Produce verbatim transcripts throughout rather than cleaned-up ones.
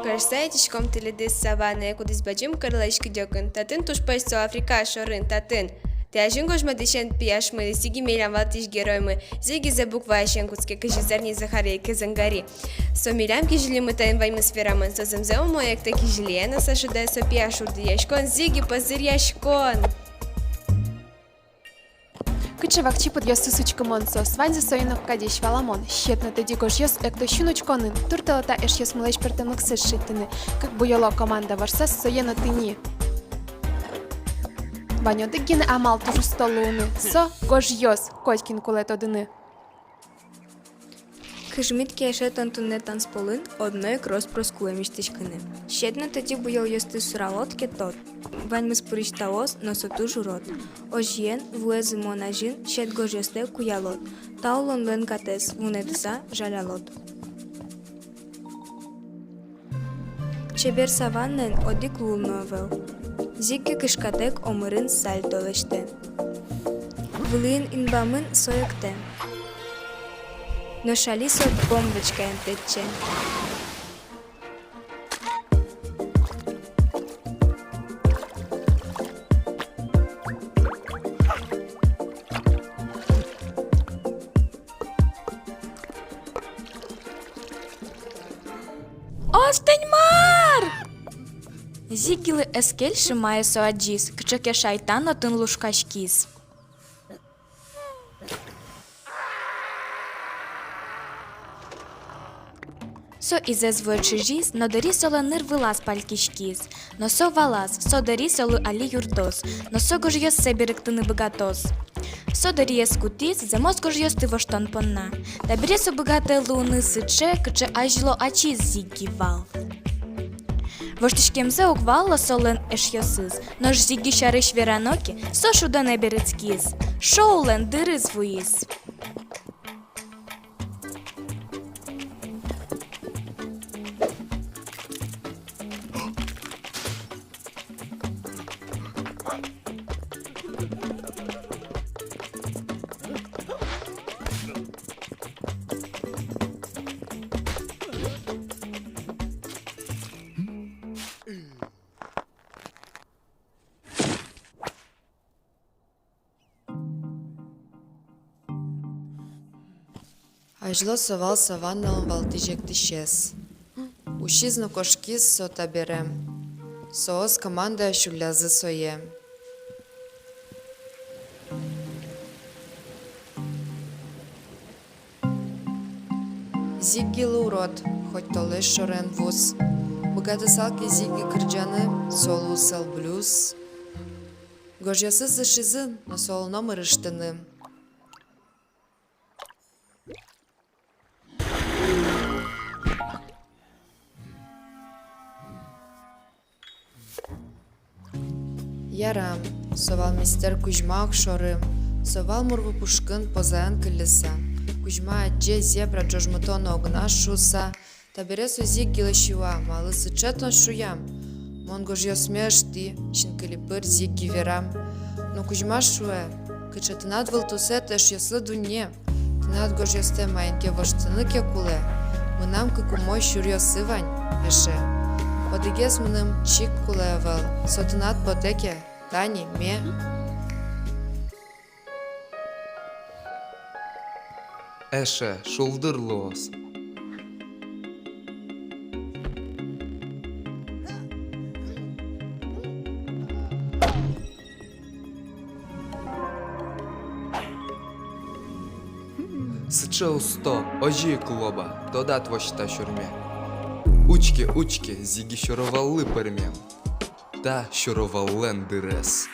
Карыса ӧтиськом тӥледыз саваннае, кудӥз бадӟым кырлэсь кыдёкын. Татын туж пӧсь со, Африка шорын, татын. Тӥ азьын гожматӥсен пияшмы, Зигги милям валтӥсь героймы. Зигги Z букваысен кутске, кызьы зарни Захарие ке зэнгари. Со милям кизилимытэн ваньмыз верамын, со зэмзэ умой эктэ кизилиен, нош шудэ со пияш урдъяськон, Зигги пӧзыръяськон. Кыӵе вакчи пыдъёсыз учкымон соос, ваньзэ соин ик кадесь валамон. Сьӧд но тӧдьы гожъёс экто сюн учконын, туртто та эшъёсмылэсь пӧртэмлыксэс шедьтыны. Кык буёло команда ворсаз сое но тӥни. Вань одӥг гинэ амал туж усто луыны, со гожъёс, котькин кулэ тодыны. Кыжмыт ке эше тон туннэ танцполын, одно ик рос-прос кулэ мисьтӥськыны. Сьӧд но тӧдьы буёлъёсты суралод ке, тод: ваньмыз пурысьталоз, но со туж урод. Озьыен, вуэз ымон азьын сьӧд гожъёстэ куялод. Та улонлэн катэз вунэтыса жалялод. Чебер саваннаын одӥг лул но ӧвӧл. Зигги кышкатэк омырын сальто лэсьтэ. Вылӥын инбамын со эктэ. Нош али со бомбочкаен тэтче. Остынь мар! Зиггилы ӧз кельшы, мае со адӟиз, кыӵе ке шайтан отын лушкаськиз. Со изэз вуэ чыжиз, но дыри солэн ныр вылаз палькиськиз. Но со валаз, со дыри солы али юрттоз, но со гожъёссэ берыктыны быгатоз. Со дыриез кутӥз зэмос гожъёсты воштон понна. Табере со быгатэ луыны сыӵе, кыӵе азьло ачиз Зигги вал. Воштӥськемзэ уг вало солэн эшъёсыз, нош Зигги сярысь верано ке, со шудонэ берытскиз. Шоулэн дырыз вуиз. Азьло со вал саванналэн валтӥсь эктӥсез. Усиз но кошкиз со табере. Соос командая сюллязы сое. Зиггилы урод, хоть толэзь шоры эн вуз. Быгатысал ке Зигги кырӟаны, со луысал блюз. Гожъёсыз ышизы, но солы номыр ыштыны. Ярам, со вал мистер Кузьма огшоры. Со вал мурвы пушкын, позаен кылльыса. Кузьма адӟе: зебра ӝожмыто но огназ шуыса. Табере со Зиггилы сюа: малы сыӵе тон шуям? Мон гожъёсме ыштӥ, синкылипыр Зигги верам. Но Кузьма шуэ: кыӵе тынад вылтусэд эшъёслы дунне! Тынад гожъёстэ маин ке воштыны ке кулэ, мынам кык умой сюръёсы вань, эше. Одӥгез мыным чик кулэ ӧвӧл, со тынад потэ ке, тани, ме. Эше, шулдыр луоз. Сыӵе усто, озьы ик лоба, тодад восьта сюрме. Учке, учке, Зигги сюроваллы пӧрмем. Та сюроваллэн дырез.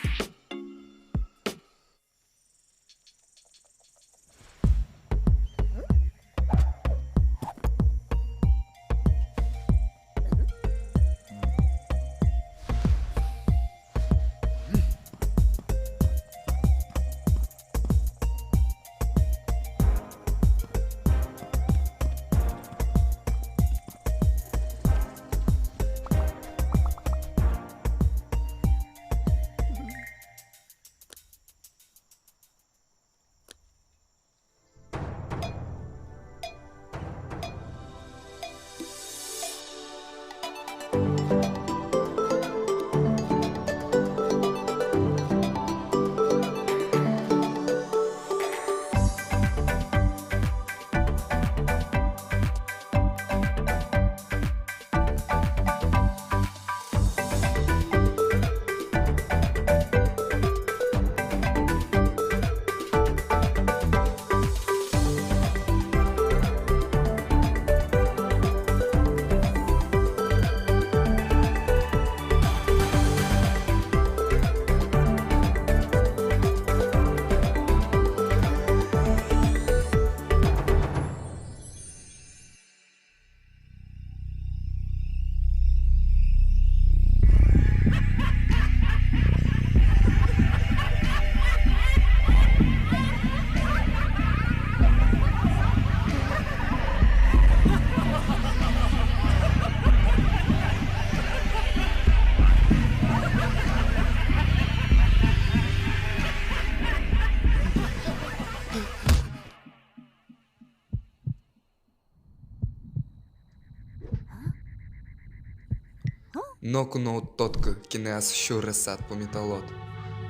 Ноку но уд тодӥськы, кинэ ас сюрес сад пумиталод.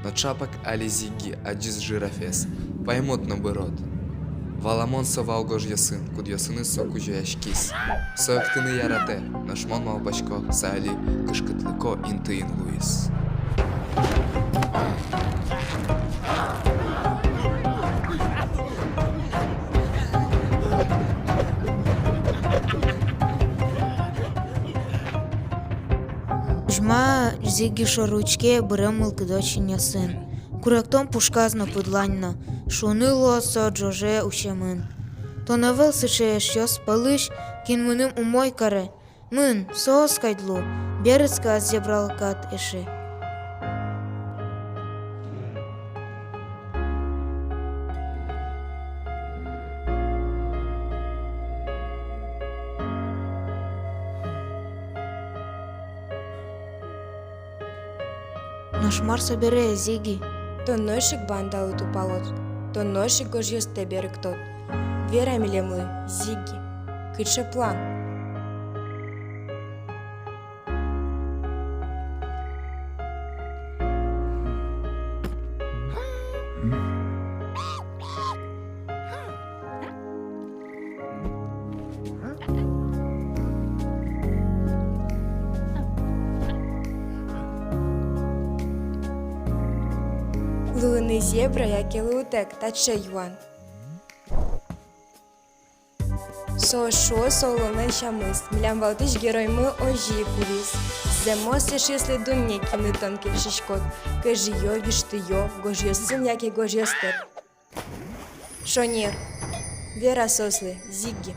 Но чапак али Зигги адӟиз жирафез, паймод но бырод. Валамон, со вал гожъёсын, кудъёсыныз со кузёяськиз. Со эктыны яратэ, нош мон малпасько, со али кышкытлыко интыын луиз. Ӝма Зигги шоры учке бырем мылкыдо синъёсын. Куректон пушказ но, пыдлань но, шуыны луоз, со ӝоже усемын. Тон ӧвӧл сыӵе эшъёс пӧлысь, кин мыным умой каре. Мын, соос кадь лу, берытскы ас зебралы кадь эше. Нош мар собере, Зигги? Тон нош ик бандалы тупалод, тон нош ик гожъёстэ берыктод. Вера милемлы, Зигги, кыӵе план? Луыны зебра яке лултэк, таӵе юан. Со шуо, со улонлэн сямыз. Милям валтӥсь героймы озьы ик улӥз. Зэмос эшъёслы дунне, кинлы тон кельшиськод: кӧжыё, виштыё, гожъёсын яке гожъёстэк. Шонер. Вера соослы, Зигги.